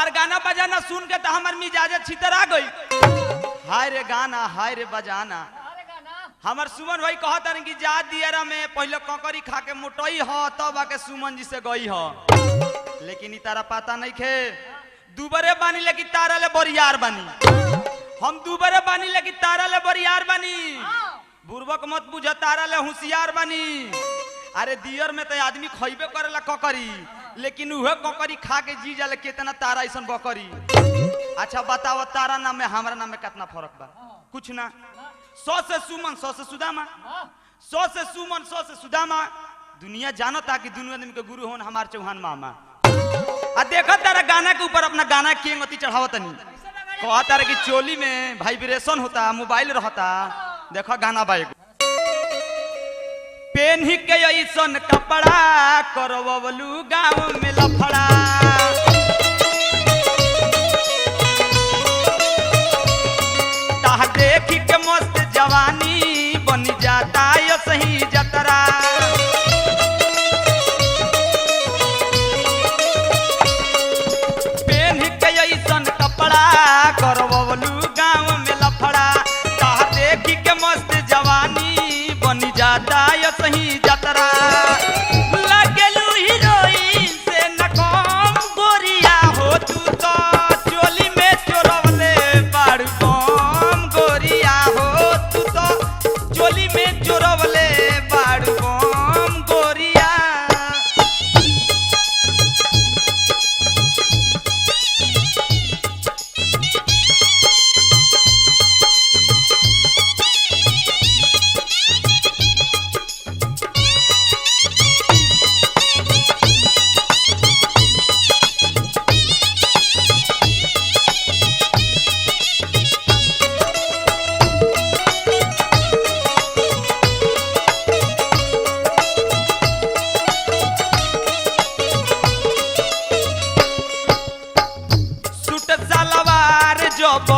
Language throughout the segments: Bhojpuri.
तहार गाना बजाना सुन के तो हमार मिजाज छितर आ गई। हाय रे गाना, हाय रे बजाना। हमार सुमन भाई कहता कि जा दियरा में पहले ककरी खा के मोटई हो तब आके सुमन जी से गई हो। लेकिन तारा पता नहीं खे, दुबरे बानी लेकिन तारा ले बरियार बानी। हम दुबरे बानी लेकिन तारा ले बरियार बानी। बुर्बक मत बुझ, तारा ले होशियार बानी। अरे दियर में तो आदमी खइबे करेला ककरी, लेकिन उहे ककरी खा के जी जाले कितना तारा ऐसा बकरी। अच्छा बताओ तारा नाम में हमारा नाम में कितना फर्क बा? कुछ ना। 100 से सुमन 100 से सुदामा, 100 से सुमन 100 से सुदामा। दुनिया जानता कि दुनिया आदमी के गुरु होन हमार चौहान मामा। आ देखा तारा गाना के ऊपर अपना गाना के गति चढ़ावत नहीं, कहा तारा की चोली में वाइब्रेशन होता, मोबाइल रहता। देखा गाना बाइक पेन्ही के ऐसन कपड़ा करवलू गाँव में लफड़ा। ताह देखी के मस्त जवानी बन जाता यो सही जतरा। पेन्ही के ऐसन कपड़ा करवलू गाँव में लफड़ा। ताह देखी के मस्त जवानी बन जाता यो सही जतरा। लगलू हीरोइन से न कम गोरिया हो तू तो चोली में चोरवले बाड़ू बम। गोरिया हो तू तो चोली में चोरवले बाड़ू बम गोरिया। सूट सलवार जब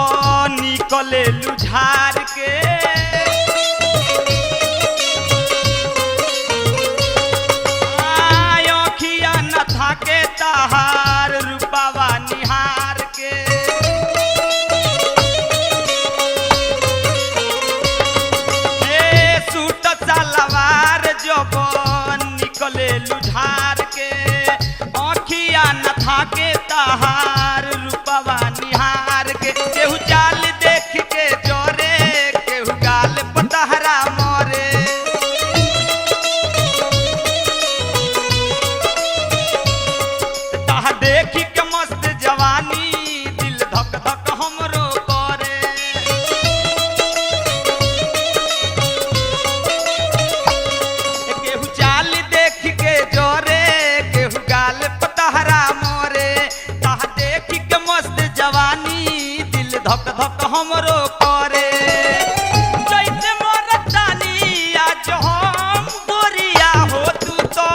निकले लुझार के, आँखिया न थाके ताहार रूपावा निहार के। ए सूट सलवार जब निकले लुझार के, आँखिया न थाके ताहार रूपवा निहार के। केहू चाल देख के जोरे, केहू गाल पतहरा मोरे। ताह देख के मस्त जवानी दिल धक धक हमरो करे। केहू चाल देख के जोरे, केहू गाल पतहरा मोरे। ताह देख के मस्त जवानी दिल धक धक हमरो करे। जैसे मरतानी आज हम गोरिया हो तू तो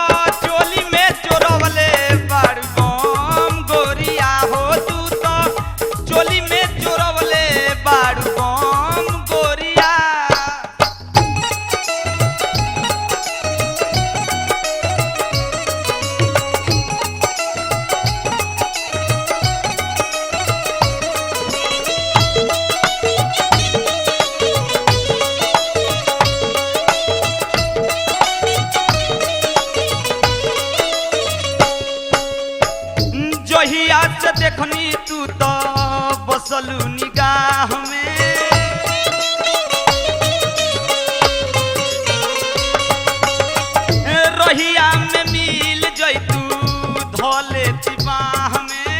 चोली में चोरवले बाड़ू बम। गोरिया हो तू तो चोली में चोरवले बाड़ू बम गोरिया। जहिया से देखनी तू तो बसलू निगाह में, रहिया में मिल जैतू धोले बाह में।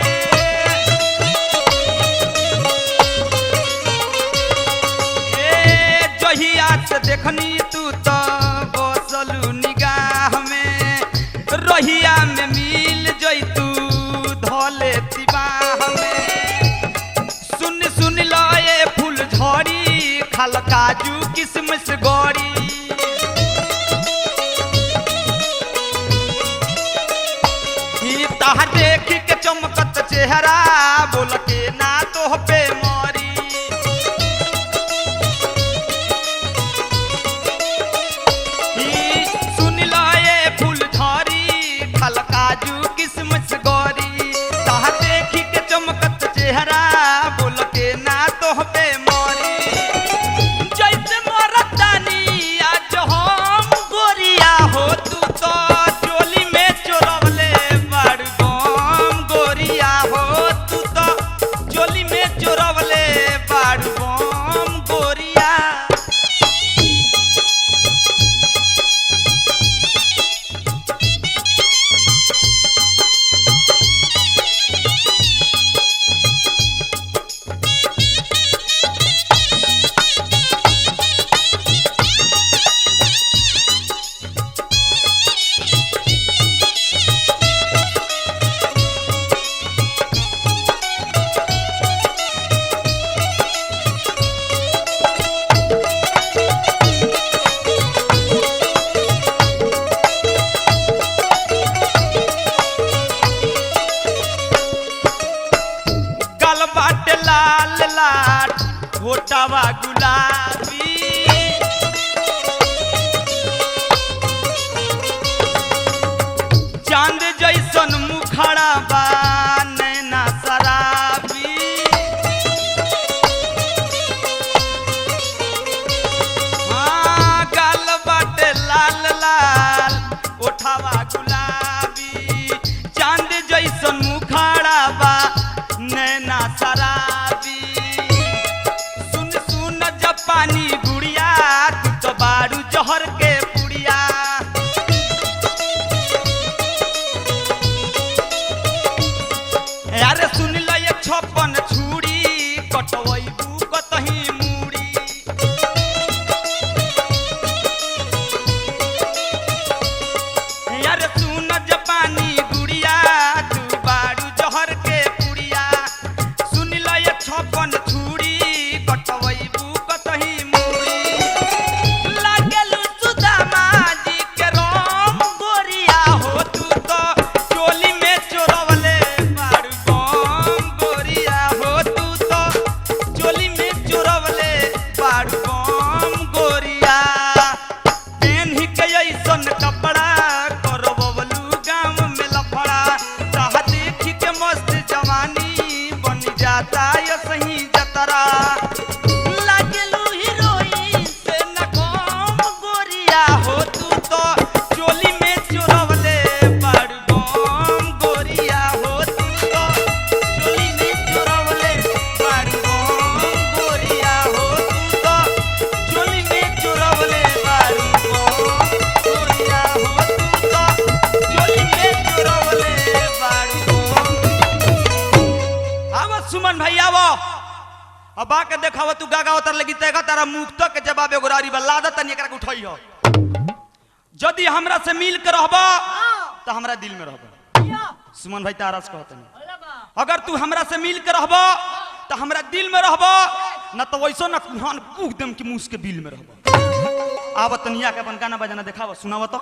ए जहिया से देखनी तू तो बसलू निगाह में, रहिया में मिल जैतू धोले बाह में। सुन सुन लाए फूल झड़ी खाल काजू किशमिश गौरी। ताह देख के चमकत चेहरा बोल के ना तो पे मोरी। सुन लाए फूल झड़ी खाल काजू किशमिश गौरी। ताह देख के चमक ऐसन कपड़ा करवलू गांव में लफड़ा, चाह देखी के मस्त जवानी बन जाता ये सही जतरा। लागेलू हीरोइन से न कम गोरिया हो तू तो चोली में चोरवले बाड़ू बम, गोरिया हो तू तो चोली में चोरवले बाड़ू बम, गोरिया हो तू तो चोली में चोरवले बाड़ू बम, गोरिया हो तू तो चोली में चोरवले बाड़ू बम। आवा सुमन भाई आवो, अब आके देखाव तू गागा उतर लगी तेगा तारा मुक्त के जवाब एगो रारी बा लादा तनी एकरा के उठई हो। यदि हमरा से मिल के रहबा तो हमरा दिल में रहबा। सुमन भाई तारा से कहतनी अगर तू हमरा से मिल के रहबा तो हमरा दिल में रहबा, न तो वैसो न कुहान कूक दम कि मुस के बिल में रहबा। आब तनिया के अपन गाना बजाना देखाव सुनाव तो।